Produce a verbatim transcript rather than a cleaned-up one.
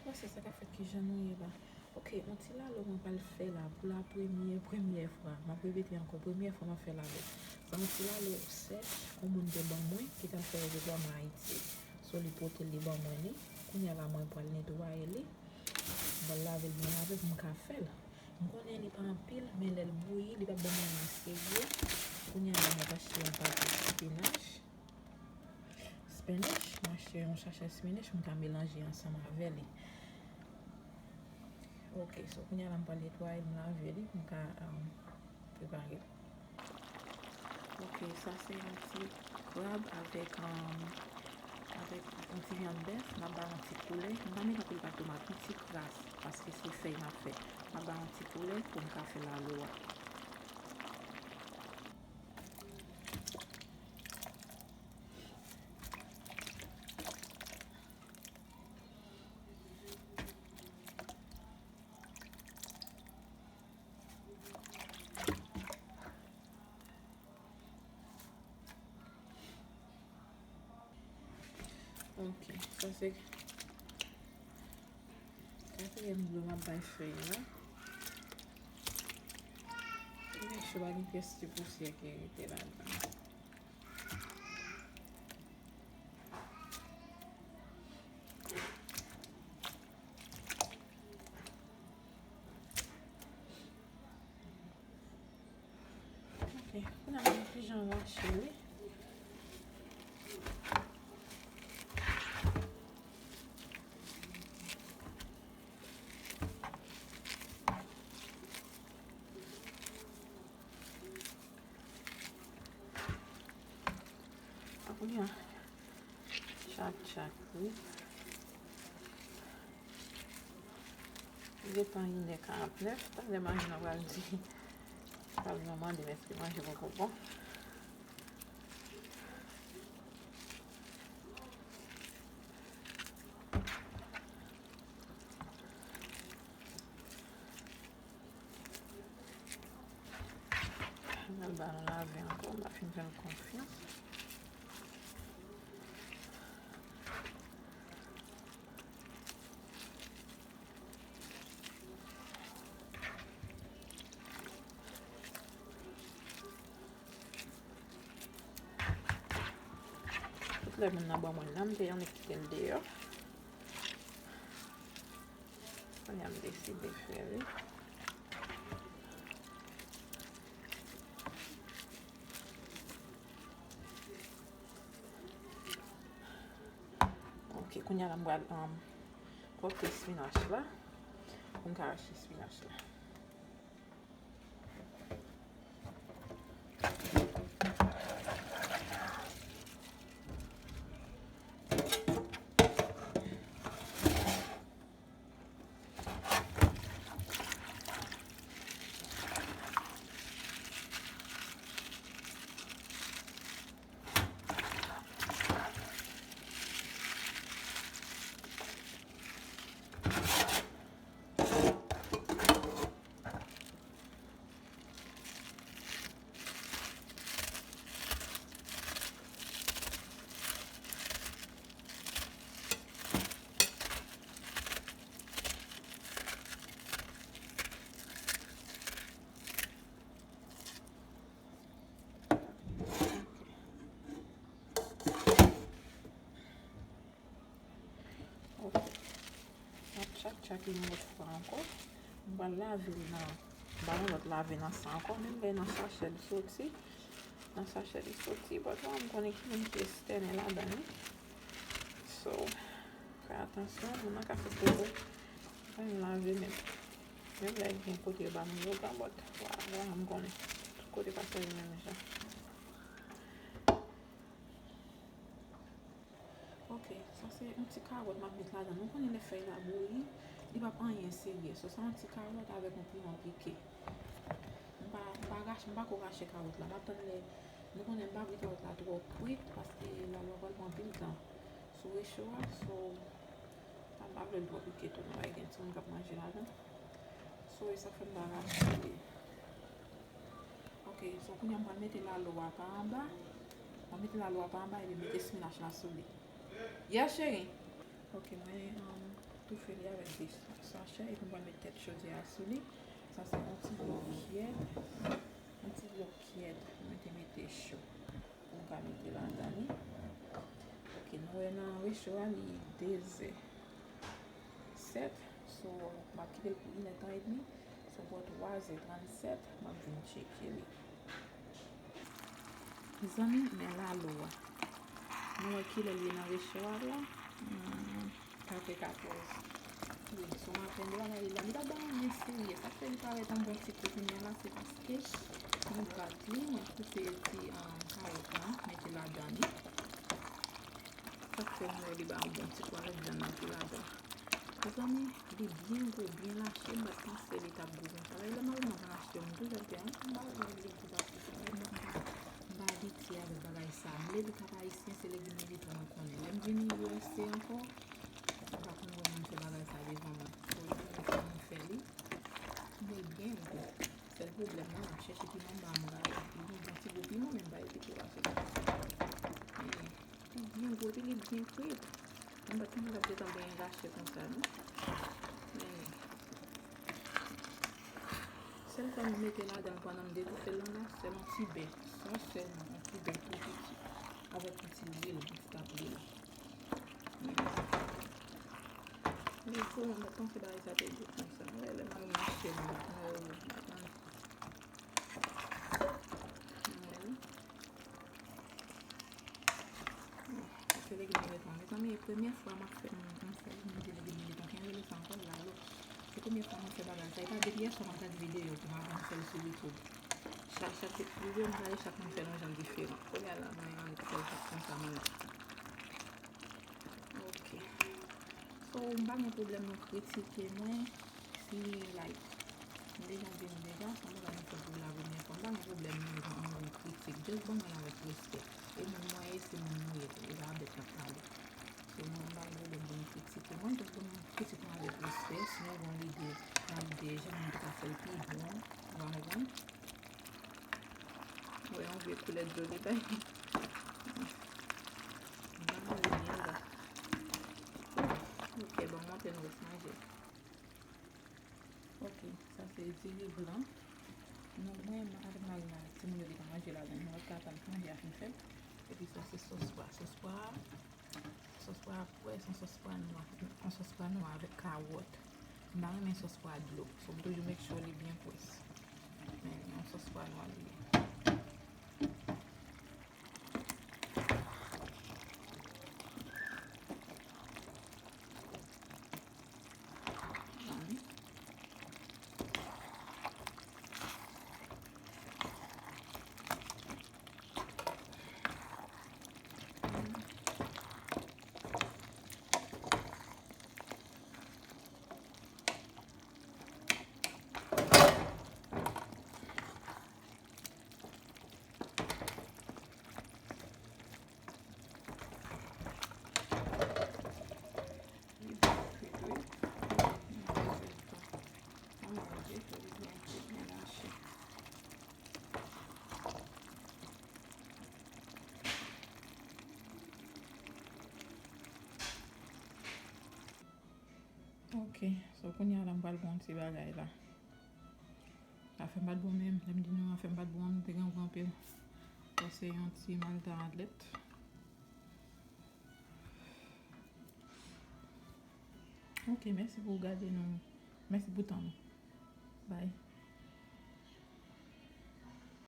Se sa k ap fèt, kijan nou ye la? Ok, yon ti lalo mwen pral fè la pou la premyè, premyè fwa. M ap repete ankò, premyè fwa m ap fè lalo. Se yon ti lalo sèch, yon moun te ban mwen, ki t al fè yon deployman Ayiti. So, li pote l, li ban mwen li. Kounye a la, mwen pral netwaye li. M pral lave l byen lave pou m ka fè l. M konnen li pa anpil, men lè l bouyi, li p ap ban mwen anyen serye. Kounye a la, mwen achte yon pakèt spinach. Spinach, m achte yon sachè spinach, m ka melanje ansanm avè li. Ok, so kounye a la, m pral netwaye l, m lave li, m ka, um, prepare l. Ok, sa se yon ti krab avèk, um, avèk yon ti vyann bèf, m ap ba l yon ti koulè. M pa met anpil pat tomat, yon ti kras, paske se fèy m ap fè. M ap ba l yon ti koulè pou m ka fè lalo a. Ok, sa se katriyèm dlo m ap bay fèy la. Make sure pa gen pyès ti pousyè ki rete ladan. Ok, kounye a m ap jan rache li. Kounye a, tchak, tchak, wi. Li gentan inè karant nèf, talè maji nan pral di, pral mande m èske manje poko bon. M al ba l lave ankò, m pa fin fè l konfyans. Tout lè moun nan ban mwen l la, m te annik kite l deyò. Kounye a m deside fè li. Ok, kounye a la m pral, um, pòte spinach la. Pou m ka rache spinach la. Ok. M ap tchak tchak li yon lòt fwa ankò. M pral lave l nan, m ba l yon lòt lave nan sa ankò, menm lè nan sachè li soti. Nan sachè li soti, but mwen m konnen ki moun ki ekstène ladan li. So, fè atansyon, moun nan ka fè poko. Fè m lave menm. Menm lè gen kote yo ba moun yo pran, but, vwala, vwala, m konnen. Tout kote pa sèvi menm jan. Ok, sa se yon ti kawòt m ap met ladan. Nou konnen lè fèy la bouyi, li p ap anyen serye. So, sa yon ti kawòt avèk yon piman pike. M pa, m pa rache, m pa ko rache kawòt la. M ap tann lè, nou konnen m pa vle kawòt la twò kwit, paske lalo a pral pran anpil tan sou recho a. So, sa m pa vle l twò pike tou, nou wè gen timoun k ap manje ladan. So, e sa fè m pa rache li. Ok, so kounye a m pral mete lalo a pa anba. M pral mete lalo a pa anba epi mete spinach la sou li. Yes, cheri. Ok, mwen, um, Toufe li avèk de sachè epi m pral met tèt chodyè a sou li. Sa se yon ti blo kyèt, yon ti blo kyèt mwen te mete cho pou m ka mete ladan li. Ok, nou wè nan recho a li de zè sèt, so m ap kite l pou inèdtan edmi. So bò twa zè trannsèt, m ap vin tcheke li. Mezanmi, men lalo a. Nou wè kilè l ye nan recho a la? Hmm, katrè katòz. Wi, so maten de bagay li la. Li pa bay anyen serye. Sa k fè li parèt yon bon ti kou kounye a la, se paske mwen bat li, mwen koupe ti, um, kawòt lan, mete ladan li. Sa k fè nou wè li bay yon bon ti kou avèk vyann nan ki ladan. Mezanmi, li byen gwo, byen lache, m pa t panse li t ap gwo konsa. Lè mari mwen konn achte, m toujou ap di, "An, m pa wè li gwo pase sa." Lè mwen pa, m pa abitye avèk bagay sa. M leve Kap Ayisyen, se legim militan mwen konnen. Lè m vini U S A ankò, m pa konn wè moun fè bagay sa devan mwen. So, li konnen kòman m fè li. Men l byen gwo. Sèl pwoblèm nan, m ap chèche piman m ba m rayi. Li gon bon ti gou piman, men m pa evite l ase. Men, li byen gwo, epi li byen kwit. Mwen pa t konn ap gentan byen gache konsa, non. Men, sèl fwa m mete ladan l pandan m detoufe l lan la, se yon ti bè. Se yon sèl, yon ti bè tou piti. Avèk yon ti lwil, yon ti tap lwil. Men, li gwo, mwen pa t panse bagay sa te gwo konsa. Mwen, lè mari mwen achte l, mwen, mwen, mwen, Ok, legim militan. Mezanmi, e premye fwa m ap fè, m, m fè, m di legim militan. Ki rele sa ankò? Lalo. Se premye fwa mwen fè bagay sa. E pa depi yè swa m ap gade videyo pou m avanse l sou YouTube. Chak, chak videyo m gade, chak moun fè l yon jan diferan. Kounye a la, mwen annik fè l konsa mwen menm. Ok. So, m pa gen pwoblèm nou kritike mwen. Si, like, m deja di nou deja, sa m pa gen fè pou la premyè fwa. M pa gen pwoblèm nou jan moun kritik. Just ban mwen l avèk respè. E moun mwen ye, se moun mwen ye tou. E pa bèt k ap pale. So, mwen, m pa gen pwoblèm pou nou kritike mwen. Just ban mwen kritike mwen avèk respè. Si nou gen yon lide, yon lide, jan moun te ka fè l pi bon, ou pa konprann? Wè, yon vye koulè dlo li bay. Ban nou li byen la. Ok, ban m montre nou rès manje. Ok, sa se diri blan. Nou, mwen, avèk mari mwen, avèk timoun yo te ka manje ladan. Nou pa t ka tann manje a fin fèt. Epi sa se sòs pwa. Sòs pwa, sòs pwa a pwès, yon sòs pwa nwa. Yon sòs pwa nwa avèk kawòt. M pa renmen sòs pwa dlo. So, m toujou make sure li byen pwès. Men, yon sòs pwa nwa li ye. Li byen kwit, wi. Mwen pase l tan. Mwen manje tou, li byen kwit, byen lache. Ok, so kounye a la m pral pran yon ti bagay la. Afè m pa t bon menm, lè m di nou afè m pa t bon an, m te gen gwo anpil. Sa se yon ti malta atlèt. Ok, mèsi pou gade nou. Mèsi pou tan nou. Bye.